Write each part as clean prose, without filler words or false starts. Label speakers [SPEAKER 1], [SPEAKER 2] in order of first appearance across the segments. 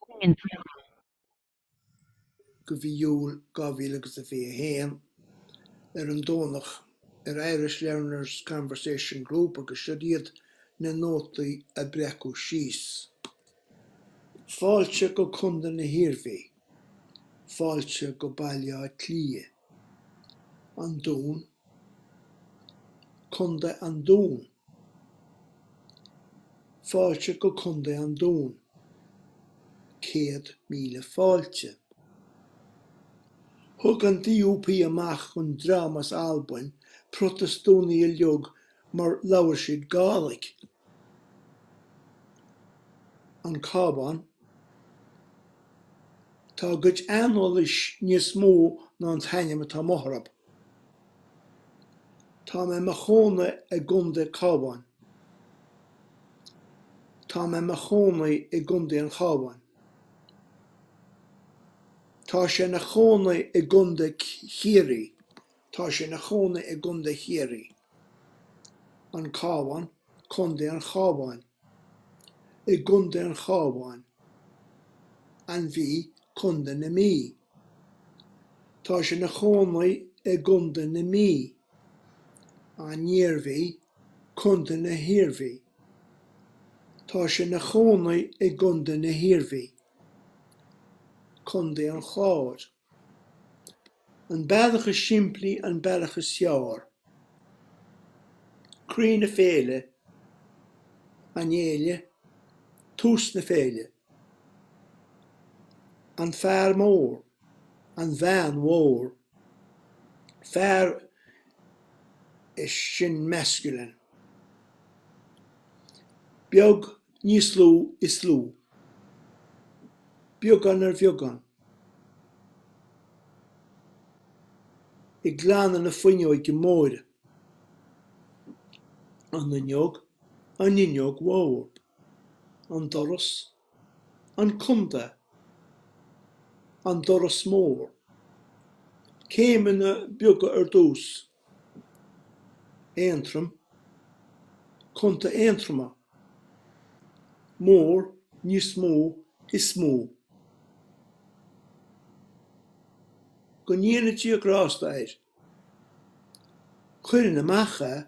[SPEAKER 1] Go mhí Iúil 2021, ar an Domhnach, ar Irish Learners Conversation Group agus siod iad na nótaí a breacadh síos. Fáilte go Contae na hIarmhí. Fáilte go Baile Átha Cliath. An Dún. Contae an Dúin. Fáilte go Contae an Dúin. 100,000 fáilte. Thug an DUP amach an dream as Albain, Protastúnaigh uilig mar labhair siad Gàidhlig. An Cabhán. Tá a gcuid aineolais níos mó ná an t-ainm atá amuigh orthu. Tá mé i mo chónaí i gContae Cabháin. Tá mé i mo chónaí i gContae an Chabháin. Tá sé ina chónaí i gContae Chiarraí. Tá sé ina chónaí i gContae Chiarraí. An Cabhán, Contae an Chabháin. I gContae an Chabháin. An Mhí, Contae na Mí. Tá sé ina chónaí i gContae na Mí. An Iarmhí, Contae na hIarmhí. Tá sé ina chónaí i gContae na hIarmhí. Contae an Chláir. An bealach is simplí an bealach is fearr. Croí na féile, an fhéile, tús na féile. An fear mór, an bhean mhór. Fear is sin masculine. Beag, níos lú, is lú. Beagán ar bheagán. Ag glanadh na fuinneoige móire. An fhuinneog, an fhuinneog mhór. An doras, an contae. An doras mór. Céimeanna beaga ar dtús. Aontroim, Contae Aontroma. Mór, níos mó, is mó. Go ndéana Dia grásta air. Chuirfinn amach é,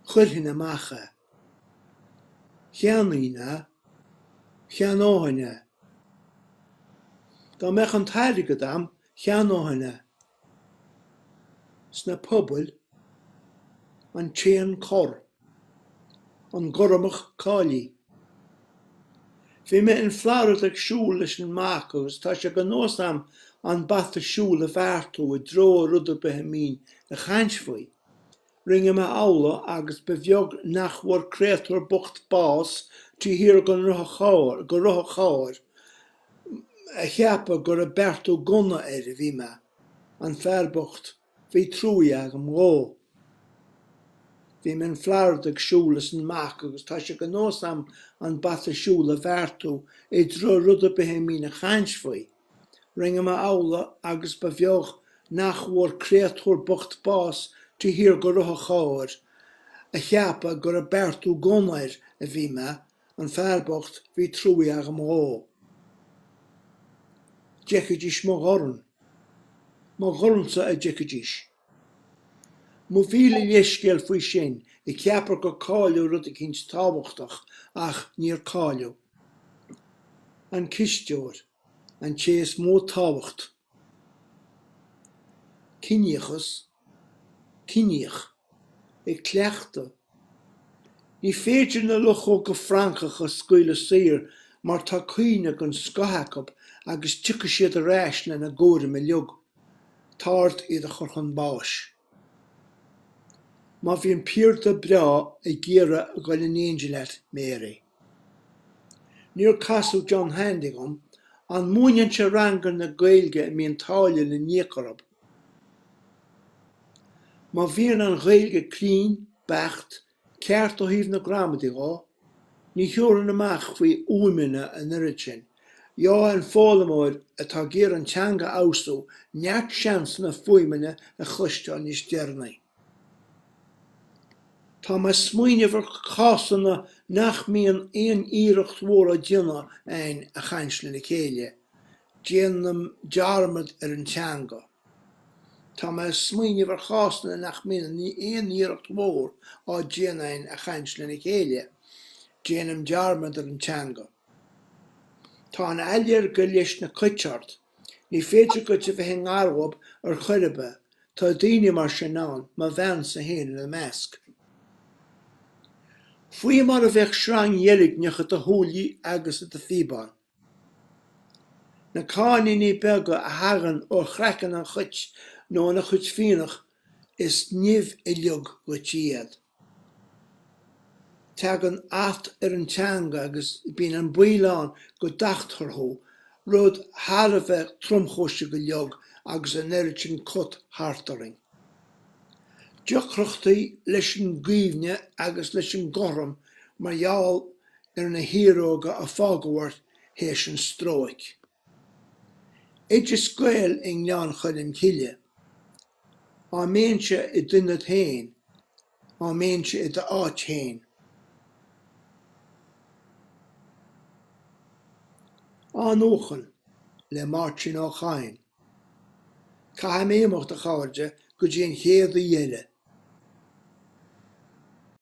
[SPEAKER 1] chuirfinn amach é. Cheannaínn é, cheannóinn é. Dá mbeadh an t-airgead a'm, cheannóinn é. Sna pobail, an t-éan corr, an Gormach cáilithe. Bhí mé in Florida ag siúl leis an mac agus tá sé de nós a'm an bata siúil a bheartú i dtreo rud ar bith a mbínn ag caint faoi. Rinne mé amhlaidh agus ba bheag nach bhfuair créatúr bocht bás taobh thiar den roth chairr, de roth chairr, a cheapadh gur ag beartú gunna air a bhí mé. An fear bocht, bhí truaí agam dhó. Bhí mé in Florida ag siúl leis an mac agus tá sé de nós a'm an bata siúil a bheartú i dtreo rud ar bith a mbínn ag caint faoi. Rinne mé amhlaidh agus ba bheag nach bhfuair créatúr bocht bás taobh thiar de roth chairr, a cheapadh gur ag beartú gunna air a bhí mé, An fear bocht, bhí truaí agam dhó. D'fheicfidís mo dhorn. Mo dhornsa a d'fheicfidís. Mo mhíle leithscéal faoi sin, ag ceapadh gur cailleadh rud eicínt tábhachtach, ach níor cailleadh. An cisteoir, an té is mó tábhacht. Ciníochas, ciníoch, ag cleachtadh. Ní féidir na luchóga Francacha a scaoileadh saor mar tá cuimhne den scoth acu agus tiocfaidh siad ar ais lena gcúram uilig. Tá ort iad a chur chun báis. Má bhíonn piarda breá ag iarraidh a ghoil in éindí leat, Mary. Níor casadh John Handy dhom, an múineann sé ranganna Gaeilge a mbíonn táille le n-íoc orthu? Má bhíonn an Ghaeilge cruinn, beacht, ceart ó thaobh na gramadaí dhó, ní thiúrfainn amach faoi fhuaimeanna an oiread sin. Gheobhaidh an foghlaimeoir atá ag iarraidh an teanga a fheabhsú neart seansanna fuaimeanna a chloisteáil níos deireanaí. Tá mé ag smaoineamh ar chásanna nach mbíonn aon iarracht mhór á déanamh againn a chaint lena chéile. Déanaim dearmad ar an teanga. Tá mé ag smaoineamh ar chásanna nach mbíonn aon iarracht mhór á déanamh againn a chaint lena chéile. Déanaim dearmad ar an teanga. Tá an ailléirge leis na cait ort. Ní féidir duit a bheith i ngar dhóibh ar chor ar bith, tá daoine mar sin ann, mo bheansa féin ina measc. Faoi mar a bheadh sreang dheilgneach i do shúilí agus i do phíobán. Na cáithníní beaga a thagann ó chraiceann an chait nó óna chuid fíonach, is nimh uilig dhuit iad. Tagann at ar an teanga agus bíonn an baol ann go dtachtfar thú, rud thar a bheith tromchúiseach uilig agus an oiread sin cat thart orainn. Deacrachtaí leis an gcuimhne agus leis an gcothrom mar gheall ar na hiaróga a fágadh ort théis an stróic. Oideas Gael i nGleann Cholm Cille. Á mbeinnse i d'ionad féin, á mbeinnse i d'áit féin. Athnuachan le Máirtín Ó Cadhain. Caithfidh mé imeacht, a chairde, go dtí an chéad oíche eile.